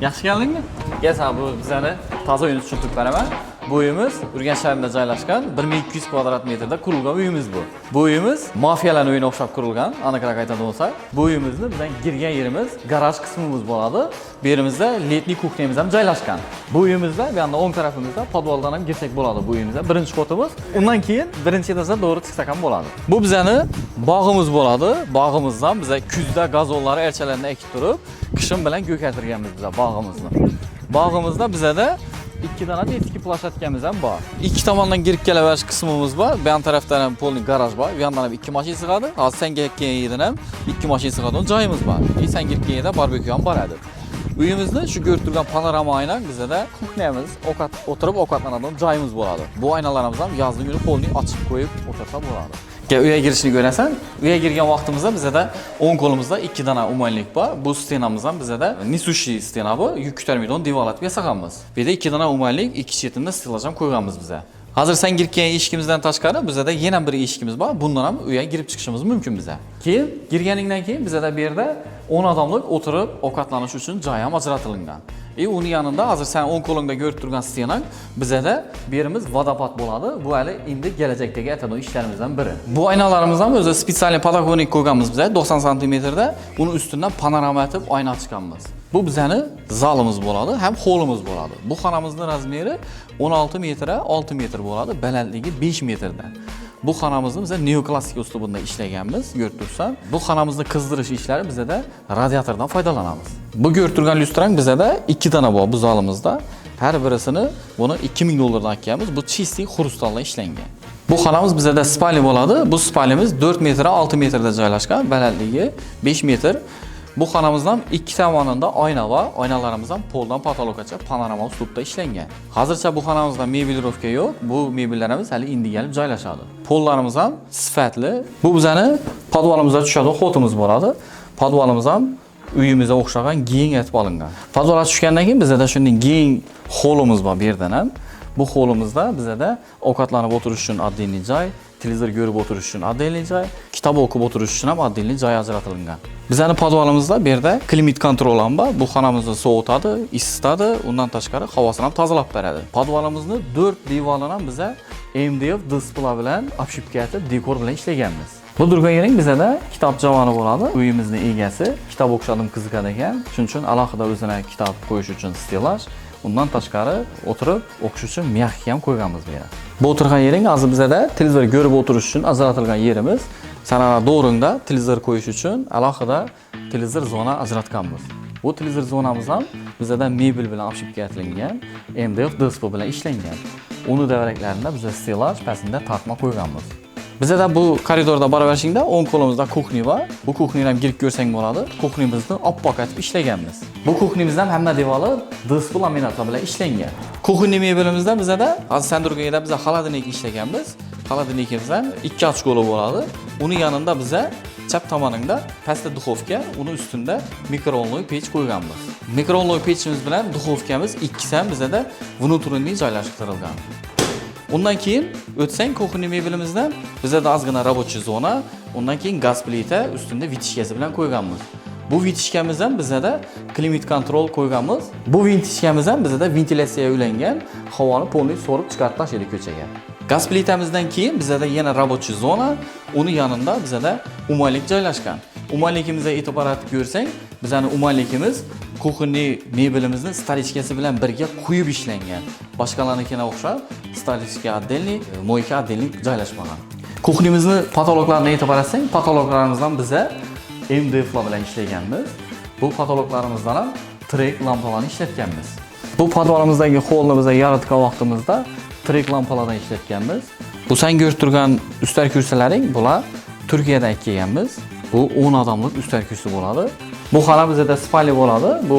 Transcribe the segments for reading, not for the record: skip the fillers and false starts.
Yaxshi keldingmi? Gel, sana bu bizani toza uyimizni tushuntirib beraman. Bu uyimiz Urganch shahrida joylashgan, 1200 kvadrat metrda qurilgan uyimiz bu. Bu uyimiz mafiyalarning uyine o'xshab qurilgan, aniqroq aytadigan bo'lsak. Bu uyimizni bizdan girgan yerimiz garaj qismimiz bo'ladi. Bu yerimizda летний кухня miz ham joylashgan. Bu uyimizda bu yoqda, o'ng tarafimizda podvaldan ham girsak bo'ladi bu uyimizda. Birinchi ход imiz. Undan keyin birinchi этаж da to'g'ri chiqsak ham bo'ladi. Bu bizani bog'imiz bo'ladi. Bog'imizdan biza kuzda gazonlari, archalarni ekib turib, qishin bilan ko'kartirganmiz biza bog'imizni. Bog'imizda bizada ikki dona детский площадка miz ham bor. Ikki tomondan girib kelaverish qismimiz bor. Bu yon tarafdan ham полный garaj bor. Bu yondan ham ikki mashina sig'adi. Hozir sen kelayotgan yerdan ham ikki mashina sig'adigan joyimiz bor. И sen kirib kelgan yerda barbekyu ham bor edi. Uyimizni shu ko'rib turgan panorama aynan bizada кухня miz, ovqat o'tirib ovqatlanadigan joyimiz bo'ladi. Bu aynalarimiz ham yozning kuni полный ochib qo'yib o'tirsa bo'ladi. Gel, uyga girishni ko'rasan. Uyga girgan vaqtimizda bizada o'ng qo'limizda ikki dona умывальник bor. Bu стена miz ham bizada несущий стена bu. Yuk ko'tarmaydigan devor etib yasaganmiz. Bu yerda ikki dona умывальник, ikki chetida стеллаж ham qo'yganmiz biza. Hozir sen kirib kelgan eshigimizdan tashqari bizada yana bir eshigimiz bor. Bundan ham uyga girib chiqishimiz mumkin biza. Keyin girganingdan keyin bizada bu yerda 10 odamlik o'tirib ovqatlanish uchun joy ham ajratilgan. И uni yanında hozir sen o'ng qo'lingda ko'rib turgan стена ng bizada bu yerimiz водопад bo'ladi. Bu hali endi kelajakdagi aytadigan ishlarimizdan biri. Bu aynalarimiz ham o'zi специальный подоконник qo'yganmiz biza 90 santimetrda. Uni ustidan panorama etib oyna chiqamiz. Bu bizani zalimiz bo'ladi, ham holimiz bo'ladi. Bu xonamizni размер i 16 metra 6 metr bo'ladi, balandligi 5 metrda. Bu xonamizni biz neoklassik uslubida ishlaganmiz, ko'rib tursan. Bu xonamizni qizdirish ishlari bizada radiatordan foydalanamiz. Bu ko'rib turgan lyustrang bizada ikki dona bor bu zalimizda. Har birisini buni 2000 dollardan olganmiz. Bu чистый хрусталь dan ishlangan. Bu xonamiz bizada спальня bo'ladi. Bu спальня miz 4 metra 6 metrda joylashgan, balandligi 5 metr. Bu xonamizdan ikki tomonida oyna bor. Oynalarimiz ham poldan потолок gacha panorama uslubda ishlangan. Hozircha bu xonamizda меблировка yo'q. Bu mebellarimiz hali endi kelib joylashadi. Pollarimiz ham sifatli. Bu bizani podvalimizda tushadigan ход imiz bo'ladi. Podvalimiz ham uyimizga o'xshagan keng etib olingan. Podvalga tushgandan keyin bizada shunday keng holimiz bor bu yerdan ham. Bu holimizda bizada ovqatlanib o'tirish uchun отдельный joy, televizor ko'rib o'tirish uchun отдельный joy, kitob o'qib o'tirish uchun ham отдельный joy ajratilgan. Bizani podvalimizda bu yerda климат-контроль ham bor. Bu xonamizni sovutadi, isitadi, undan tashqari havosini ham tozalab beradi. Podvalimizni 4 devorini ham biza MDF DSP bilan обшивка etib, dekor bilan ishlaganmiz. Bu turgan yering bizada kitob javoni bo'ladi. Uyimizni egasi kitob o'qishadim qiziqar ekan. Shuning uchun alohida o'zine kitob qo'yish uchun стеллаж, undan tashqari o'tirib o'qish uchun мягкий ham qo'yganmiz bu yerga. Bu o'tirgan yering hozir bizada televizor ko'rib o'tirish uchun ajratilgan yerimiz. Sana do'ringda televizor qo'yish uchun alohida televizor zona ajratganmiz. Bu televizor zonamiz ham bizada mebel bilan обшивка qilingan, MDF DSP bilan ishlangan. Uni tevaraklarida biza стеллаж, pastida tortma qo'yganmiz. Bizada bu koridorda boraverishingda o'ng qo'limizda кухня bor. Bu кухня ni ham girib ko'rsang bo'ladi. Кухня mizni oppoq etib ishlaganmiz. Bu кухня mizdan hamma devori DSP laminatlar bilan ishlangan. Кухня mebelimizda bizada hozir sen turgan yerda biza холодильник ishlaganmiz. Холодильник imizdan ikki очко li bo'ladi. Uni yanında biza chap tomoningda pastda духовка, uni ustida микроволновый pech qo'yganmiz. Микроволновый pechimiz bilan духовка miz ikkisi ham bizada внутренний joylashtirilgan. Undan keyin o'tsang, кухня mebelimizdan bizada ozgina рабочий zona, undan keyin gaz plita ustida вытяжка si bilan qo'yganmiz. Bu вытяжка miz ham bizada климат-контроль qo'yganmiz. Bu вытяжка miz ham bizada ventilyatsiyaga ulangan, havoni полный so'rib chiqarib tashlaydi ko'chaga. Gaz plitamizdan keyin bizada yana рабочий zona, uni yanında bizada умывальник joylashgan. Умывальник imizga e'tibor etib ko'rsang, bizani умывальник imiz кухонный mebelimizni столичка si bilan birga quyib ishlangan. Boshqalarnikiga o'xshab столичка отдельный, мойка отдельный joylashmagan. Кухня mizni потолок larini e'tibor etsang, потолок larimizdan biza MDF bilan ishlaganmiz. Bu потолок larimizdan ham trek lampalarni ishlatganmiz. Bu podvalimizdagi holni biza yaratgan vaqtimizda trek lampalardan ishlatganmiz. Bu sen ko'rib turgan ustal kursilaring, bular Turkiyadan kelganmiz. Bu 10 odamlik ustal kursi bo'ladi. Bu xona bizada спальня bo'ladi. Bu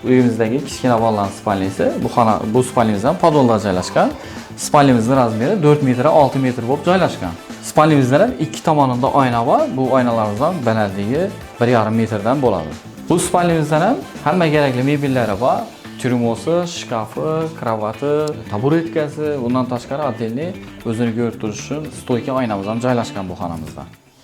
uyimizdagi kichkina bolalarning спальня si. Bu xona, bu спальня miz ham podvalda joylashgan. Спальня mizni размер i 4 metr 6 metr bo'lib joylashgan. Спальня mizda ham ikki tomonida oyna bor. Bu oynalarimiz ham balandligi 1,5 metrdan bo'ladi. Bu спальня mizdan ham hamma kerakli mebellari bor. Трюмо si, shkafi, кровать i, табуретка si, undan tashqari отдельный o'zini ko'rib turish uchun стойка oynamiz ham joylashgan bu xonamizda.